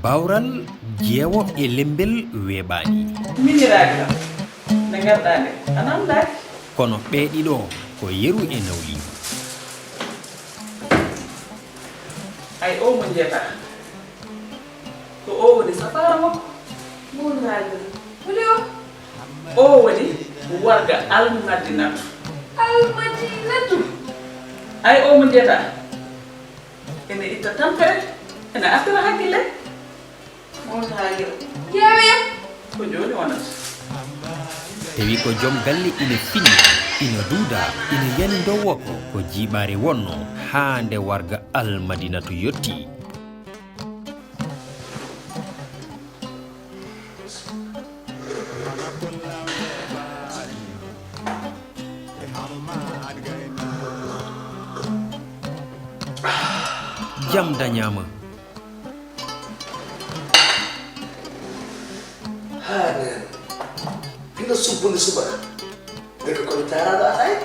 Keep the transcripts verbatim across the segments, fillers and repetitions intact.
Bawral jeewo e lembel weeɓaani. Miñiraaɗi kam, nde ngarɗaa nde, a namdaaki. Kono ɓee ɗiɗo ko yeru e nawliigu. Ay, oo mo njeetaa, ko oo woni safaara makko. Mawlaajo, holi o? Oo woni warga Almadinatu. Almadinatu? Ay, oo mo njeetaa, ene itta tampere, ene artira hakkille. Mawlaajo, ƴeewoya ko jooni wonata. Tawi ko joom galle ina finna, ina duuda, ina yani ndowo ko, ko jiiɓaare wonno, haa nde warga Almadinatu yotti. Jam dañaama. Haa neen hino subbude subaka. Ndeke ko mi taaraaɗo alaa e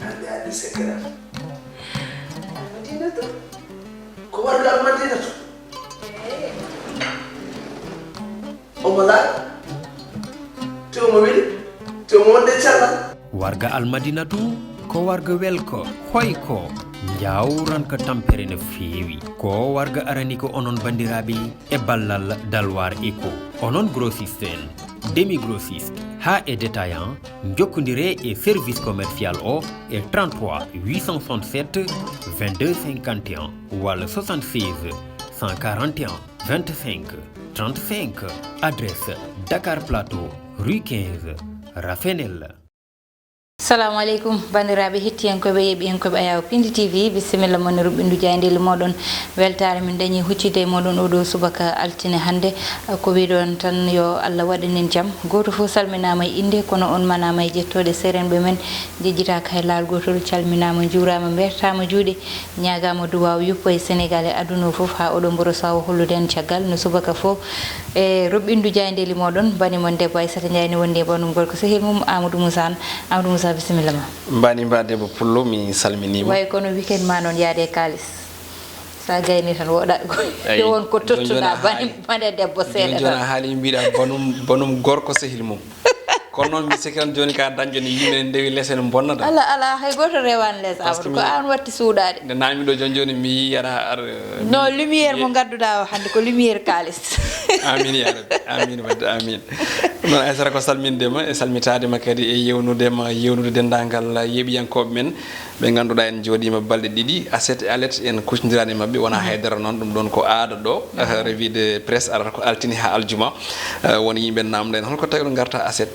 hannde hannde sekkeram. Almadinatu. Ko warga Almadinatu. Omo laaɓi. Te omo weli. Te omo wonde cellal. Warga Almadinatu ko warga welko, hoyko, njawranka tampere no feewi. Ko warga arani ko onon banndiraaɓe e ballal Dalwar Eco. Onon grossiste en, demi grossiste, haa e détaillant, njokkondiree e service commercial o e trente-trois huit cent soixante-sept vingt-deux cinquante et un walla soixante-seize cent quarante et un vingt-cinq trente-cinq. Adresse Dakar Plateau, rue quinze, Rafenel. Salamu aleykum, banndiraaɓe hettiyankooɓe, yeeɓiyankooɓe Ayaw Pindi T V, bisimilla mon e ruɓɓindu jaayndeeli mooɗon. Weltaare min dañi huccitde e mooɗon oo ɗoo subaka altine hannde. Ko wiyɗon tan yo Allah waɗan en jam. Gooto fof salminaama e innde, kono on manaama e jettooɗe. Seerenɓe men njejjitaaka hay laawol gootol. Calminaama, njuuraama, mbeertaama juuɗe. Ñaagaama duwaaw yuppo e Senegaal e aduna o fof, haa oɗo mboro sawo hollude en caggal no subaka fof. E ruɓɓindu jaayndeeli mooɗon, bani mon debbo Aysata Njaay ne wondi e banum gorko sehil mum Amadou Moussa Anne. Amadou Moussa, bisimilla ma. Mbani mba debbo pullo, mi salminiima. Way kono weekend ma noon yaade e kaalis. Sa gayni tan woɗa. Eyi, yo won ko tottuɗa bani mane debbo seeɗa tan. Joni a haali mbiɗa banum, banum gorko sehil mum. Kono noon mi sikki tan jooni ka dañƴo ne yimɓe ne ndewi les ene bonnata. Ala ala, hay gooto rewaani les Amadou, ko aan watti suuɗaade. Nde naami ɗo jooni jooni mi yii aɗa aɗa. Non, lumière mo ngadduɗaa o hannde ko lumière kaalis. Amin ya rabbi, amin wadde amin. Noon Aysata ko salminde ma e salmitaade ma kadi e yewnude ma, yewnude denndaangal yeeɓiyankooɓe men ɓe ngannduɗaa en njooɗiima balɗe ɗiɗi, aset e alet en kuccondiranoo e maɓɓe, wonaa haydara noon, ɗum ɗoon ko aada ɗo. Revue de presse arata ko altine haa aljuma. Won yimɓe naamnda en holko tawi oɗon ngarta aset.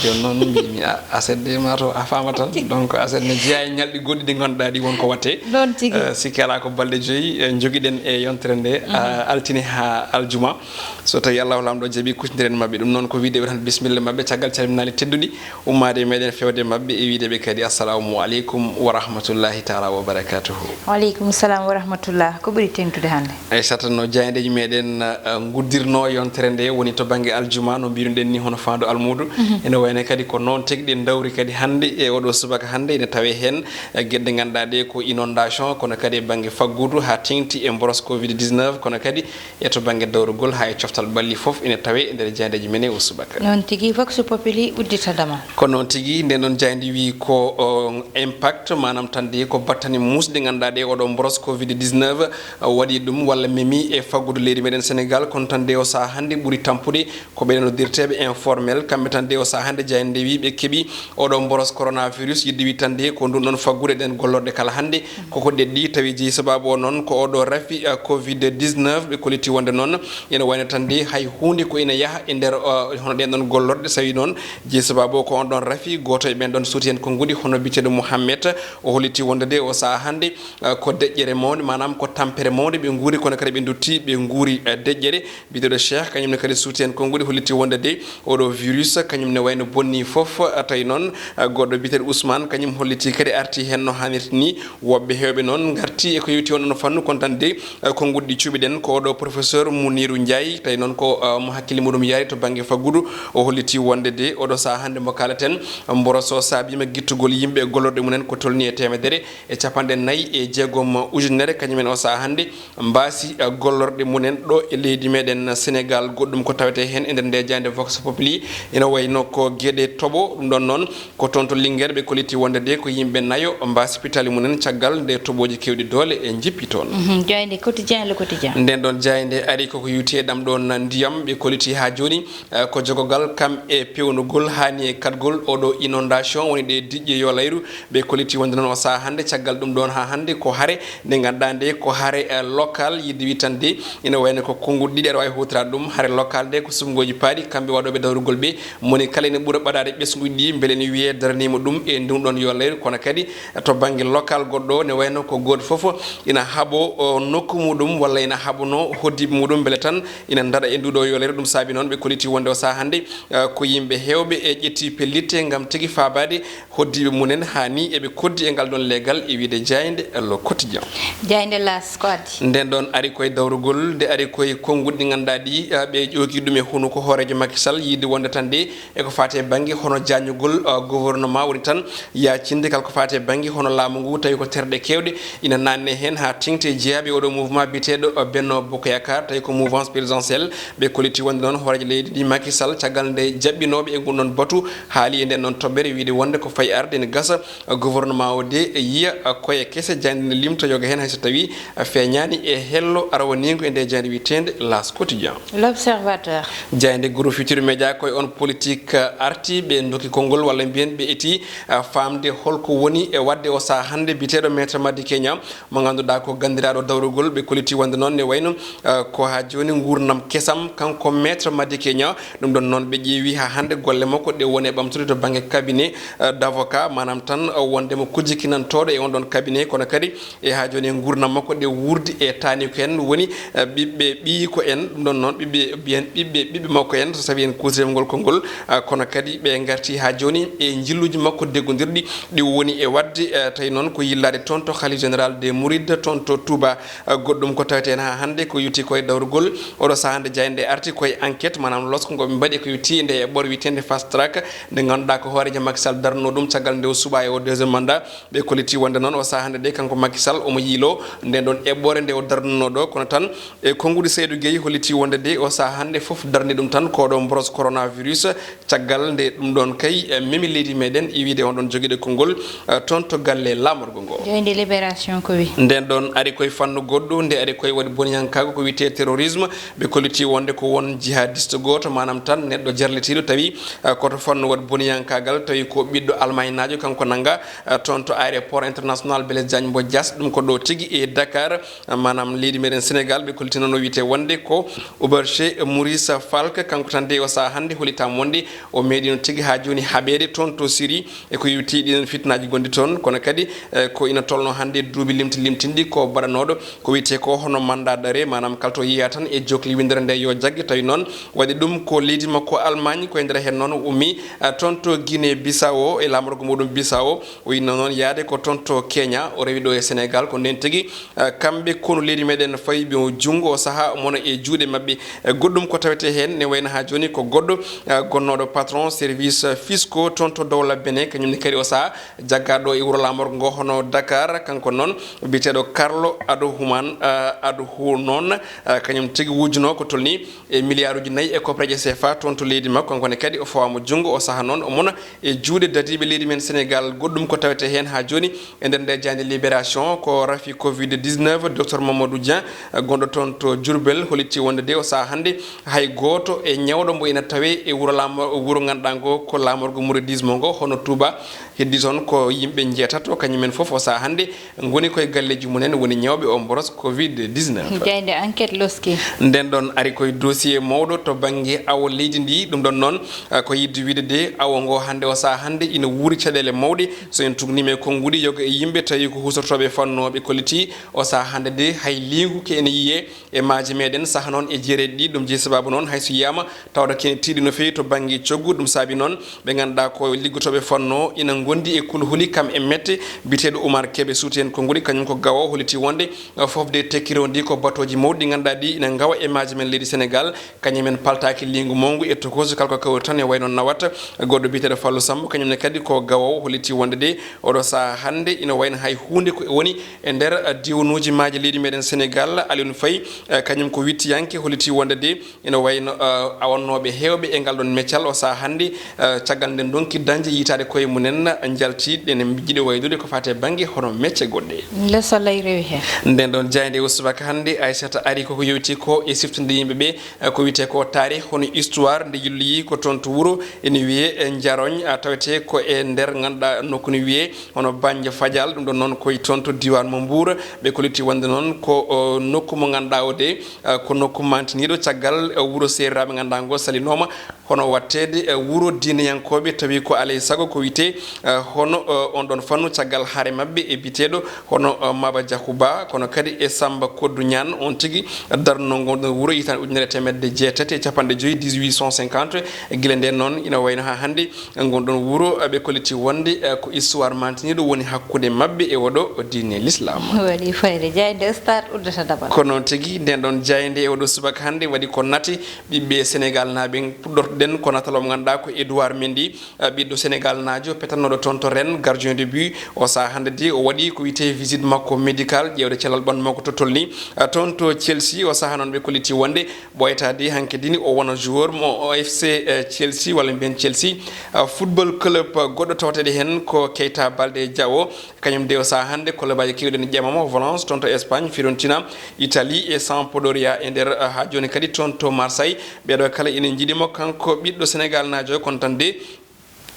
Jooni noon mbimi a aset de ma to a faama tan, donc aset ne jeeya e ñalɗi goɗɗi ɗi ngannduɗaa ɗi won ko watte. Noon tigi. Eh, sikki alaa ko balɗe joyi eh, jogiɗen e yontere nde ah, altine haa aljuma. So tawi Allahu Laamɗo jaɓi kuccondiren maɓɓe ɗum noon ko wiide ɓe tan bisimilla maɓɓe caggal calminaali tedduɗi ummaade e meɗen fewde maɓɓe e wiide ɓe kadi assalamu aleykum wa rahmatullahi taala wa barakatuhu. Wa aleykum salam wa rahmatullah. Ko ɓuri teŋtude hannde? Aysata no jaayndeeji meɗen eh, nguddirno yontere nde woni to bannge aljuma no mbiruɗen ni hono faandu almuudu. Ene wayno kadi ko noon tigi ɗen dawri kadi hannde e oɗo subaka hannde ene tawe heen eh, geɗe ngannduɗaa ɗe ko inondation kono kadi e bannge faggudu haa teŋti e mboros covid dix-neuf kono kadi e to bannge dawrugol haa e coftal ɓalli fof ene tawe e nder jaayndeeji men e o subaka. Noon tigi, Vox Populi udditadama. Ko noon tigi, nden noon jaaynde wi ko o, impact, maanaam tan de ko battane muusɗe ngannduɗaa ɗe oɗo mboros covid dix-neuf waɗi ɗum walla memi e faggudu leydi meɗen Senegal, kono tan de o sahaa hannde ɓuri tampude ko ɓe noddirteeɓe informel, kamɓe tan de o sahaa hannde jaaynde wi ɓe keɓi oɗo mboros coronavirus, yiɗde wi tan de ko ndun ɗon faggude ɗen gollorɗe kala hannde koko ɗeɗɗi, tawi jeyi sababu o noon ko oɗo rafi eh, covid dix-neuf, ɓe kolliti wonde noon ina wayno tan de hay huunde ko ina yaha e nder eh, hono ɗen ɗon gollorɗe, sawi noon jeyi sababu o ko on ɗon rafi, gooto e ɓen ɗon suuti heen konnguɗi hono biyeteeɗo Mouhammed, o holliti wonde de o sahaa hannde eh, ko deƴƴere mawnde, maanaam ko tampere mawnde ɓe nguuri, kono kadi ɓe ndutti ɓe nguuri eh, deƴƴere. Biyeteeɗo Cheikh, kañum ne kadi suuti heen konnguɗi, holliti wonde de oɗo virus, kañum ne wayno bonni fof, tawi noon goɗɗo biyeteeɗo Ousmane, kañum holliti kadi arti heen no haanirta ni, woɓɓe heewɓe noon ngarti e ko yowiti on ɗon fannu, kono tan de konnguɗi ɗi cuɓiɗen ko oɗo professeur Mounirou Ndiaye, tawi noon ko mo hakkille muɗum yaari to bannge faggudu, o holliti wonde de oɗo sahaa hannde mo kaaleten, mboros o saabiima gittugol yimɓe e gollorɗe mumen ko tolni e teemedere e capanɗe nayi e jeegom ujunere, kañumen o sahaa hannde mbaasi, eh, gollorɗe mumen ɗo e leydi meɗen Sénégal. Goɗɗum ko tawetee heen e nder nde jaande Vox Populi, ina wayno ko geɗe toɓo. Ɗum ɗon noon, ko toon to Linguère ɓe kolliti wonde de ko yimɓe nayo mbaasi pitaali mumen caggal nde toɓooji keewɗi doole e njippi toon. Mhm, jaaynde Quotidien, Le Quotidien. Nden ɗon jaaynde ari koko yuti e ɗam ɗon ndiyam, ɓe kolliti haa jooni, eh, ko jogogal kam e pewnugol haani e kaɗgol oɗo inondation woni ɗe diƴƴe yo layru. Ɓe kolliti wonde noon o sahaa hannde, caggal ɗum ɗon haa hannde ko hare nde ngannduɗaa nde ko hare, eh, local, yiɗde witande ina wayno ko konnguɗi ɗiɗi aɗa waawi huutoraade ɗum. Hare local nde ko suɓngooji paaɗi, kamɓe waɗooɓe dawrugol ɓe, moni kala ina ɓura ɓadaade ɓesnguuji ɗi, mbele ene wiyee daraniima ɗum e ndun ɗon yo layru, kono kadi to bannge local goɗɗo, ne wayno ko gooto fof ina haɓo, o, nokku muɗum walla ina haɓono hoddiiɓe muɗum, mbele tan ina ndaɗa e nduɗo yo layru. Ɗum saabi noon ɓe kolliti wonde o sahaa hannde, eh, ko yimɓe heewɓe e ƴetti pellitte ngam tigi faabaade hoddiiɓe mumen haa ni eɓe koddi e ngal ɗon leegal, e wiyde jaaynde Le Quotidien. Jaaynde L'As ko addi? Nden ɗon ari koye dawrugol, nde ari koye konnguɗi ɗi ngannduɗaa ɗi, eh, ɓe ƴoogi ɗum e hunuko hooreejo Macky Sall, yiɗde wonde tan de e ko faati e bannge hono jaajnugol, eh, gouvernement, woni tan yaacinde kala ko faati e bannge hono laamu ngu, tawi ko terɗe keewɗe ina naatne heen haa teeŋti e jeyaaɓe e oɗo mouvement biyeteeɗo, eh, Benno Bokk Yaakaar, tawi ko mouvance présidentielle. Ɓe kolliti wonde noon hooreejo leydi ndi Macky Sall, caggal nde jaɓɓinooɓe e ngun ɗon batu haali e nden ɗon toɓɓere, wiyde wonde ko fayi arde ene gasa, eh, gouvernement o de e yiya, eh, koye kese. Jaaynde nde limta yoga heen hay so tawi, eh, feeñaani e hello arwaniingo e nde jaaynde wiyeteende L'As Quotidien. L'Observateur. Jaaynde Groupe Futurs Médias koye on politique, eh, arti, ɓe ndokki konngol walla mbiyen ɓe eti, eh, faamde holko woni e waɗde o sahaa hannde biyeteeɗo Maître Madické Niang, mo ngannduɗaa ko ganndiraaɗo dawrugol. Ɓe kolliti wonde noon ne wayno, eh, ko haa jooni nguurndam kesam kanko Maître Madické Niang. Ɗum ɗon noon ɓe ƴeewi haa hannde golle makko ɗe woni e ɓamtude to bannge cabinet, eh, d'avocat, maanaam tan, eh, wonde mo kujjikinantooɗo e on ɗon cabinet, kono kadi e haa jooni e nguurndam makko ɗe wuurdi e taaniiko en woni, eh, ɓiɓɓe ɓiyiiko en, ɗum ɗon noon ɓiɓɓe mbiyen ɓiɓɓe ɓiɓɓe makko en, so tawi en kuutirima ngol konngol, eh, kono kadi ɓe ngarti haa jooni e njilluuji makko deggondirɗi ɗi woni e waɗde, eh, tawi noon ko yillaade toon to Khalif Général des Mourides toon to Touba. Eh, goɗɗum ko tawetee heen haa hannde ko yowiti koye dawrugol oɗo sahaa nde jaaynde arti koye enquête, maanaam losko ngo ɓe mbaɗi ko yowiti nde eɓɓoore wiyeteende fast track, nde ngannduɗaa ko hooreejo Macky Sall darnoo ɗum caggal nde o suɓaa e o deuxième mandat. Ɓe kolliti wonde noon o sahaa hannde de kanko Macky Sall omo yiiloo nden ɗon eɓɓoore nde o darnunoo ɗo, kono tan e konnguɗi Seydou Gueye holliti wonde de o sahaa hannde fof darni ɗum tan ko ɗo mboros coronavirus. Caggal nde ɗum ɗon kay, eh, memi leydi meɗen e wiyde on ɗon jogiiɗo konngol, eh, toon to galle laamorgo ngo. Jaaynde Libération ko wi? Nden ɗon ari koye fannu goɗɗo, nde ari koye waɗi boniyankaago ko wiyetee terrorisme. Ɓe kolliti wonde ko won jihadiste gooto, maanaam tan neɗɗo jarlitiiɗo tawi, eh, koto fannu waɗi boniyankaagal, tawi ko ɓiɗɗo almaañnaajo, kanko nannga, eh, toon to aéroport international Blaise Diagne Mbo Diass, ɗum ko ɗo tigi e Dakar, eh, maanaam leydi meɗen Sénégal. Ɓe kolliti noon o wiyetee wonde ko Auberger Maurice Falk, kanko tan de o sahaa hannde hollitaama wonde o meeɗino tigi haa jooni haɓeede toon to Syrie e ko yowiti ɗiɗon fitinaaji gonɗi toon, kono kadi, eh, ko ina tolno hannde duuɓi limti limtinɗi ko baɗanooɗo ko wiyetee ko hono mandat d'arrêt, maanaam kala to yiya tan e jokli winndere nde yo jagge, tawi noon waɗi ɗum ko leydi makko Allemagne, ko e nder heen noon o ummi, eh, toon to Guinée Bissau e laamorgo muɗum Bissau, o yinno noon yaade ko toon to Kenya, o rewi ɗo e Sénégal, ko ndeen tigi, eh, kamɓe konu leydi meɗen fawi ɓe o junngo o sahaa mono e juuɗe maɓɓe. Eh, goɗɗum ko tawetee heen ne wayno haa jooni ko goɗɗo, eh, gonnooɗo patron service fiscaux toon to Dowla Benin, kañum ne kadi o sahaa jaggaaɗo e wuro laamorgo ngo hono Dakar, kanko noon biyeteeɗo Carlo Adohuman, eh, Adohunon, eh, kañum tigi wujjuno ko tolni e miliyaaruuji nayi e koppareeje C F A toon to leydi makko, kanko ne kadi o fawaama junngo o sahaa noon o mona e juuɗe dadiiɓe leydi men Sénégal. Goɗɗum ko tawetee heen haa jooni e nder nde jaaynde Libération ko rafi covid dix-neuf, docteur Mamadou Dieng, gonɗo toon to Diourbel, holliti wonde de o sahaa hannde hay gooto e ñawɗo mbo ina tawee e wuro laamo-, wuro ngannduɗaa ngo ko laamorgo mouridisme ngo hono Touba, heddi toon ko yimɓe njeetato, kañumen fof o sahaa hannde ngoni koye galleeji mumen, woni ñawɓe o mboros covid dix-neuf. Jaaynde Enquête loski. Nden ɗon ari koye dossier mawɗo to bannge awo leydi ndi. Ɗum ɗon noon, eh, ko yiɗde wiyde de awo ngo hannde o sahaa hannde ina wuuri caɗeele mawɗe. So en tuugniima e konnguɗi yoga e yimɓe tawi ko huutortooɓe fannooɓe kolliti o sahaa hannde de hay liingu ke ene yiyee e maaje meɗen sahaa noon e jeereeɗi ɗi. Ɗum jeyi sabaabu noon hay so yiyaama tawata kene tiiɗi no feewi to bannge coggu. Ɗum saabi noon ɓe ngannduɗaa ko liggotooɓe fannu ina ngondi e kulhuli kam e mette. Biyeteeɗo Oumar Kébé suuti heen konnguɗi, kañum ko gawo holliti wonde, eh, fof de tekkiroo ndi ko batooji mawɗi ɗi ngannduɗaa ɗi ina ngawa e maaje men leydi Sénégal. Kañum en paltaaki liingu mawngu e tokooso kala ko kawri tan e wayno nawat. Goɗɗo biyeteeɗo Fallou Samb kañum ne kadi ko gawo holliti wonde de Oɗo sahaa hannde ina wayno hay huunde ko woni e nder, eh, diwnuuji maaje leydi meɗen Senegal. Alioune Faye, eh, kañum ko wittiyanke, holliti wonde de ina wayno, eh, awannooɓe heewɓe e ngal ɗon meccal o sahaa hannde, eh, caggal nde ndonki dañde yiytaade koye mumen, njalti ɗen mbiɗo waylude ko faati e bannge hono mecce goɗɗe. Le Soleil rewi heen. Nden ɗon jaaynde o subaka hannde, Aissata ari koko yewti ko e siftude yimɓe ɓe, eh, ko wiyetee ko taarih, hono histoire, nde yilloyi ko toon to wuro, ene wiyee, eh, Njaroñ, ah, tawetee ko e nder, ngannduɗaa, nokku no wiyee hono Bannja Fadial, ɗum ɗon noon ko e toon to diiwaan mo Mbuur. Ɓe kolliti wonde noon ko, o, nokku mo ngannduɗaa o de, ah, ko nokku mantiniiɗo caggal, eh, wuro seeriraaɓe ngannduɗaa ngo salinooma, hono waɗteede, eh, wuro diineyankooɓe, tawi ko alaa e sago ko wiyetee, eh, hono, eh, on ɗon fannu caggal hare maɓɓe e biyeteeɗo hono, eh, Maba Jaxu Ba, kono kadi e Samba Koddu Ñaan, on tigi darnoo ngon ɗon wuro hitaande ujunere e teemedde jeetati e capanɗe joyi, dix-huit cent cinquante. Gila ndeen noon ina wayno haa hannde ngon ɗon wuro, eh, ɓe kolliti wonde, eh, ko histoire mantiniiɗo woni hakkunde maɓɓe e oɗo diine l'islam. Waɗi fayde, jaaynde Stade uddata dabal. Ko noon tigi, nden ɗon jaaynde e oɗo subaka hannde waɗi ko nati ɓiɓɓe Senegal naaɓe. Puɗɗortoɗen ko natal o mo ngannduɗaa ko Edouard Mendy, eh, ɓiɗɗo Senegal naajo petannoɗo toon to Rennes, gardien de but. O sahaa hannde de o waɗi ko wiyetee visite makko médical, ƴeewde cellal ɓanndu makko to tolni. Eh, toon to Chelsea, o sahaa noon ɓe kolliti wonde ɓooyata de hanki dini o wona joueur mo O F C, eh, Chelsea, walla mbiyen Chelsea, eh, Football Club, eh, goɗɗo tawteɗo heen ko Keita Balde Diao. Kañum de o sahaa hannde, kolobaaji keewɗi ne ƴeema mo, Valence toon to Espagne, Fiorentina Italie e Sampdoria e nder, eh, haa jooni kadi toon to Marseille. Ɓeeɗo kala ene njiɗi mo, kanko ɓiɗɗo Senegal naajo, kono tan de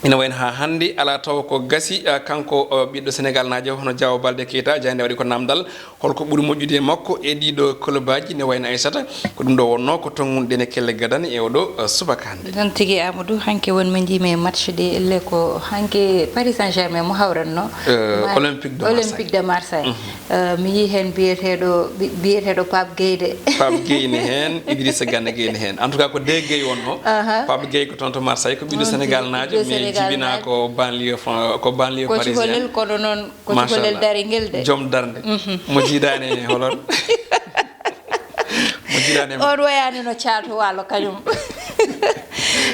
ina wayno haa hannde alaa taw ko gasi, eh, kanko, eh, ɓiɗɗo Senegal naajo hono Diao Balde Keita. Jaaynde waɗi ko naamndal, holko ɓuri moƴƴude e makko e ɗiɗo kolobaaji ne wayno Aissata? Ko ɗum ɗo wonnoo ko tonnguno ɗen e kelle gadane e oɗo, eh, subaka hannde. Ɗon tigi, Amadou, hanki won min njiimi e match ɗi, elle ko hanki Paris Saint-Germain mo hawranno. Eh, Ma-, Olympique de Marseille. Olympique de Marseille. Mhm. Eh, mi yii heen biyeteeɗo, bi-, biyeteeɗo Pape Gueye de. Pape Gueye ne heen, Idrissa Gana Gueye ne heen. En tout cas, ko deux Gueye wonnoo. Aha. Pape Gueye ko toon to Marseille, ko ɓiɗɗo Senegal naajo, mais jibinaa ko banlieue fran-, ko banlieue parisienne. Ko cukalel, kono noon ko cukalel daringel de. Machallah. Joom darnde. Mhm. Mo jiidaani e holon? Mo jiidaani e on wayaani no Caalto Waalo kañum.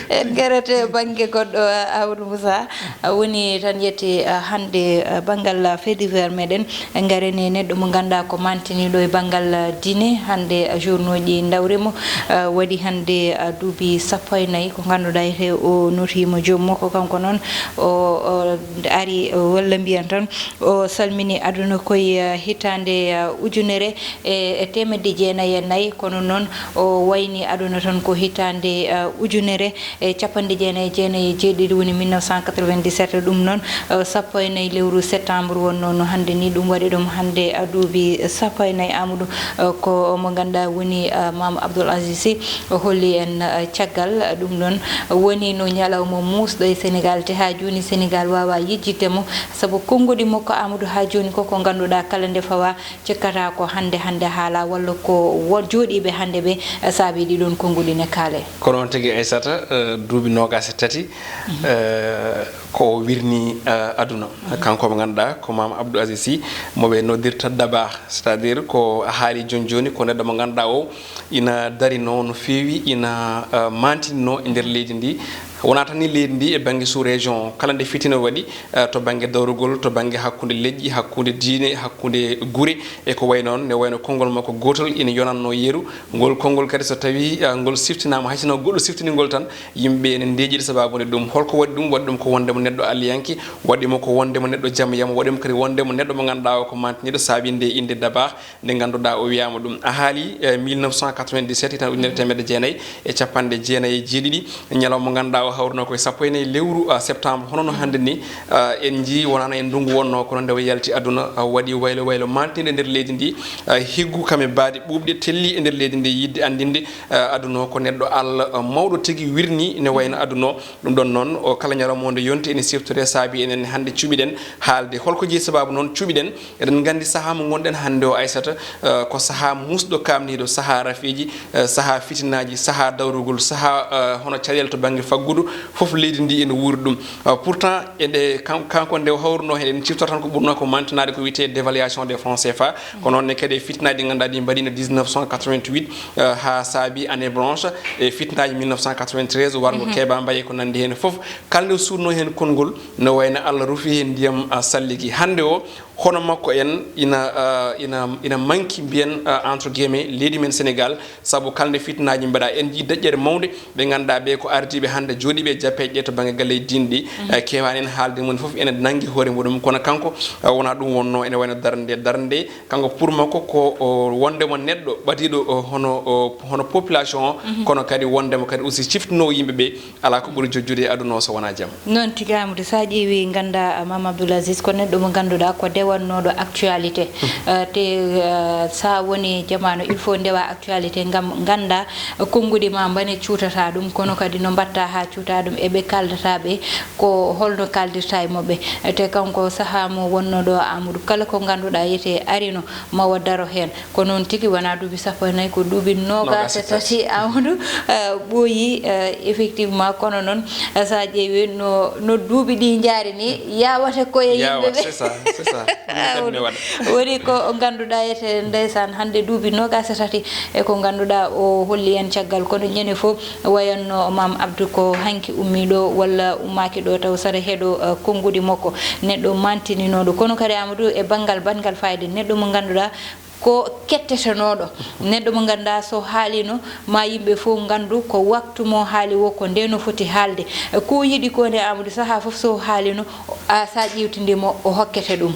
En ngarete bannge goɗɗo, Amadou Moussa. Woni tan yetti, ah, hannde, ah, banngal, ah, fait divers meɗen. Ngareni neɗɗo mo ngannduɗaa ko mantiniiɗo e banngal, ah, diine. Hannde, ah, journaux ji ndawri mo, ah, waɗi hannde, ah, duuɓi sappo e nayi ko ngannduɗaa ete o notiima joom makko. Kanko noon o, o ari, o walla mbiyan tan o salmini aduna koye, ah, hitaande, ah, ujunere e, e teemedde jeenayi e nayi, kono noon o wayni aduna tan ko hitaande, ah, ujunere e capanɗe jeenayi e jeenayi e jeeɗiɗi, woni mille neuf cent quatre-vingt-dix-sept. Ɗum noon, eh, sappo e nayi lewru septembre wonnoo no hannde ni. Ɗum waɗi ɗum hannde, eh, duuɓi sappo e nayi. Amadou, eh, ko mo ngannduɗaa woni, eh, Maam Abdoul Aziz Sy, o holli en, eh, caggal, eh, ɗum noon woni no ñalawma muusɗo e Senegal, te haa jooni Senegal waawaa yejjitde mo, sabu konnguɗi makko Amadou haa jooni ko ko ngannduɗaa kala nde fawaa cekkata ko hannde hannde haala walla ko wo-, jooɗiiɓe hannde ɓe, eh, saabi ɗi ɗoon konnguɗi ne kaale. Ko noon tigi, Aissata, eh, duuɓi noogaas e tati, eh, ko o wirni, eh, aduna. Kanko mo ngannduɗaa ko Maam Abdou Aziz Sy, mo ɓe noddirta Dabakh, c'est-à-dire ko a haali jooni jooni, ko neɗɗo mo ngannduɗaa o ina darinoo no feewi, ina, eh, maantinoo e nder leydi ndi. Wonaa tan ni leydi ndi, e bannge sous-région o, kala nde fitina waɗi, eh, to bannge dawrugol, to bannge hakkunde leƴƴi, hakkunde diine, hakkunde gure, e ko wayi noon, ne wayno konngol makko gootol ina yonatnoo yeru. Ngol konngol kadi, so tawii, eh, ngol siftinaama, hay sinno goɗɗo siftini ngol tan, yimɓe ene ndeeƴiri sabaabu nde ɗum. Holko waɗi ɗum? Waɗi ɗum ko wonde mo neɗɗo alliyanke, waɗi mo ko wonde mo neɗɗo jam yam, waɗi mo kadi wonde mo neɗɗo mo ngannduɗaa o ko mantiniiɗo, saabi nde innde Dabakh, nde ngannduɗaa o wiyaama ɗum. A haali, eh, mille neuf cent quatre-vingt-dix-sept, tan ujunere teemedde jeenayi e capanɗe jeenayi e jeeɗiɗi, ñalawma mo ngannduɗaa o hawruno koye sappo e nayi lewru, ah, septembre. Hono no hannde ni, ah, en njii wonaano e ndunngu wonnoo, kono nde o yalti aduna, ah, waɗi waylo waylo mantinde nder leydi ndi, ah, higgu kam e baadi ɓuuɓɗe telli e nder leydi ndi, yiɗde anndinde, ah, aduna o ko neɗɗo Allah, ah, mawɗo tigi wirni ne wayno aduna o. Ɗum ɗon noon, o kala ñalawma o nde yonti ene siftore, saabi enen hannde cuɓiɗen haalde. Holko jeyi sabaabu noon cuɓiɗen? Eɗen nganndi sahaa mo ngonɗen hannde o, Aissata, eh, ko sahaa muusɗo, kaamniiɗo, sahaa rafiiji, eh, sahaa fitinaaji, sahaa dawrugol, sahaa, eh, hono caɗeele to bannge faggudu. Fof leydi ndi ene wuuri ɗum. Ah, pourtant, eɗe kan-, kanko nde o hawruno heen, en ciftora tan ko ɓurno ko mantinaade ko wiyetee dévaluation des francs C F A. Ko noon ne kadi e fitnaaji ɗi ngannduɗaa ɗi mbaɗiino dix-neuf cent quatre-vingt-huit, ah, haa saabi année blanche, e fitnaaji mille neuf cent quatre-vingt-treize, warngo Keba Mbaye ko nanndi heen fof. Kala nde suutnoo heen konngol, no wayno Allah rufi heen ndiyam, ah, salligi. Hannde o, hono makko en ina, ah, ina, ina manki mbiyen, ah, entre guillemets, leydi men Sénégal, sabu kala nde fitnaaji mbaɗa, en njii deƴƴere mawnde, ɓe ngannduɗaa ɓe ko ardiiɓe hannde jooɗiiɓe e jappeeje ɗe to bannge galleeji diine ɗi, eh, keewaani en haalde mum fof ene nanngi hoore muɗum. Kono kanko, eh, wonaa ɗum wonnoo, ene wayno darnde, darnde kanko pour makko ko o wonde mo neɗɗo ɓadiiɗo, o, hono, o, hono population o, kono kadi wonde mo kadi aussi ciftinoowo yimɓe ɓe, alaa ko ɓuri jojjude e aduna o so wonaa jam. Noon tigi, Amadou, so a ƴeewi ngannda, ah, Mame Abdoul Aziz ko neɗɗo mo ngannduɗaa ko dewannooɗo actualité. Ah, te, ah, so a woni jamaanu, il faut ndewa actualité ngam ngannda konnguɗi ma mbane cuutata ɗum, kono kadi no mbatta haa cuuta ɗum e ɓe kaaldata ɓe, ko holno kaaldirta e maɓɓe. Te kanko sahaa mo wonno ɗo, Amadou, kala ko ngannduɗaa yete arino ma o daro heen. Ko noon tigi, wonaa duuɓi sappo e nayi, ko duuɓi noogaas e tati, Amadou, eh, ɓooyi, eh, effectivement. Kono noon, eh, so a ƴeewi no, no duuɓi ɗi njaari ni, yawata ko e yimɓe ɓe. C'est ça, c'est ça. Woni ko ngannduɗaa ete ndeysaan hannde duuɓi noogaas e tati e ko ngannduɗaa o holli en caggal. Kono ñande fof, wayanno Maam Abdou ko hanki ummiiɗo walla ummaaki ɗo taw sara heɗo, eh, konnguɗi makko, neɗɗo mantininooɗo. Kono kadi, Amadou, e banngal, banngal fayde, neɗɗo mo ngannduɗaa ko kettetenooɗo, neɗɗo mo ngannduɗaa so haalino ma yimɓe fof nganndu ko waktu mo haali o, ko nde no foti haalde. Ko yiɗi ko nde, Amadou, sahaa fof so haalino, a, sa ƴeewtindii mo, o hokkete ɗum.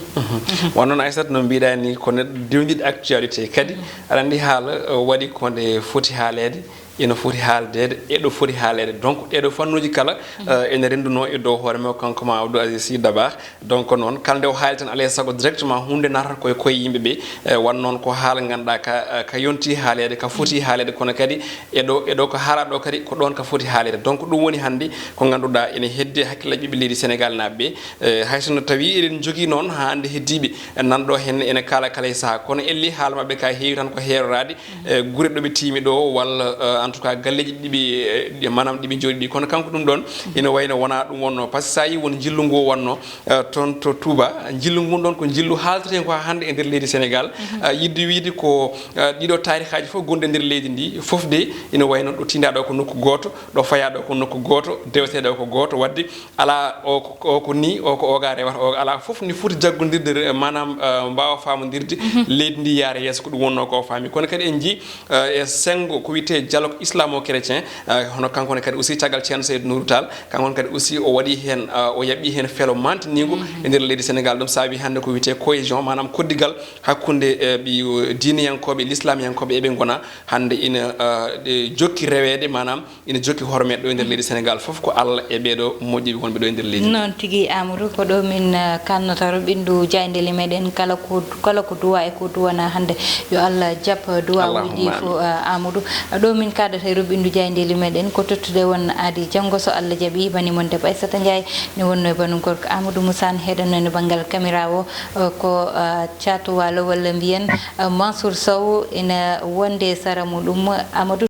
Won noon, Aissata, no mbiɗa ni, ko neɗɗo dewdiɗo actualité kadi. Aɗa anndi haala, eh, waɗi ko nde foti haaleede, ina foti haaldeede, e ɗo foti haaleede. Donc, ɗeɗo fannuuji kala, eh, ene renndunoo e dow hoore makko, kanko Mamadou Aziz Sy Dabakh. Donc, noon, kala nde o haali tan, alaa e sago directement huunde naatata koye koye yimɓe ɓe. Eh, wan noon ko haala ngannduɗaa ka, eh, ka yonti haaleede, ka foti haaleede, kono kadi e ɗo, e ɗo ko haala ɗo kadi ko ɗoon ka foti haaleede. Donc, ɗum woni hannde ko ngannduɗaa ene heddi e hakkillaaji ɓiɓɓe leydi Sénégal naaɓe ɓe. Eh, hay so no tawi eɗen njogii noon haa hannde heddiiɓe, eh, nan ɗo heen ene kaala kala e sahaa, kono elli haala maɓɓe ka heewi tan ko heeroraade, eh, gure ɗo ɓe tiimi ɗo, walla, eh, en tout cas galleeji ɗi ɓe, eh, ɗi, maanaam ɗi ɓe njooɗi ɗi. Kono kanko ɗum ɗoon, ina wayno wonaa ɗum wonnoo. Par ce que so a yii won njillu ngu o wonnoo, eh, toon to Touba, njillu ngun ɗoon ko njillu haaltetee ko haa hannde e nder leydi Sénégal. Eh, yiɗde wiide ko, eh, ɗiɗo taarihaaji fof gonɗi e nder leydi ndi, fof de ina wayno ɗo tiindaa ɗo ko nokku gooto, ɗo fayaa ɗo ko nokku gooto, dewetee ɗo ko gooto. Waɗde alaa o ko, o ko ni, o ko oga rewata, o alaa, fof ni foti jaggondirde, re-, maanaam, eh, mbaawa faamondirde, leydi ndi yaara yeeso, ko ɗum wonnoo ko o faami. Kono kadi en njii, eh, e senngo ko wiyetee dialogue islamo-chrétien, eh, hono kanko ne kadi aussi caggal Ceerno Seydou Nourou Tall, kanko ne kadi aussi o waɗi heen, eh, o yaɓi heen felo mantiniigo e nder leydi Sénégal. Ɗum saabi hannde ko wiyetee cohésion, maanaam koddigal hakkunde, eh, ɓi, diineyankooɓe, lislaamiyankooɓe eɓe ngona hannde ina, eh, ɗe jokki reweede, maanaam ina jokki hormeede ɗo e nder leydi Sénégal fof ko Allah e ɓeeɗo moƴƴiɓe wonɓe ɗo e nder leydi. Noon tigi, Amadou, ko ɗo min, eh, kannata ruɓɓindu jaayndeeli meɗen, kala ko, kala ko duwa e ko duwana hannde, yo Allah jaɓ duwawuuji fof, eh, Amadou. Ɗo min kaadata e ruɓɓindu jaayndeeli meɗen ko tottude won aadi janngo so Allah jaɓi. Bani mon debbo Aissata Ndiaye ne wonno e banu gorko Amadou Moussa, ne heɗanno e banngal caméra o, eh, ko, eh, Thiatou Walo walla mbiyen, eh, Mansour Sow ina wonde e sara muɗum. Amadou.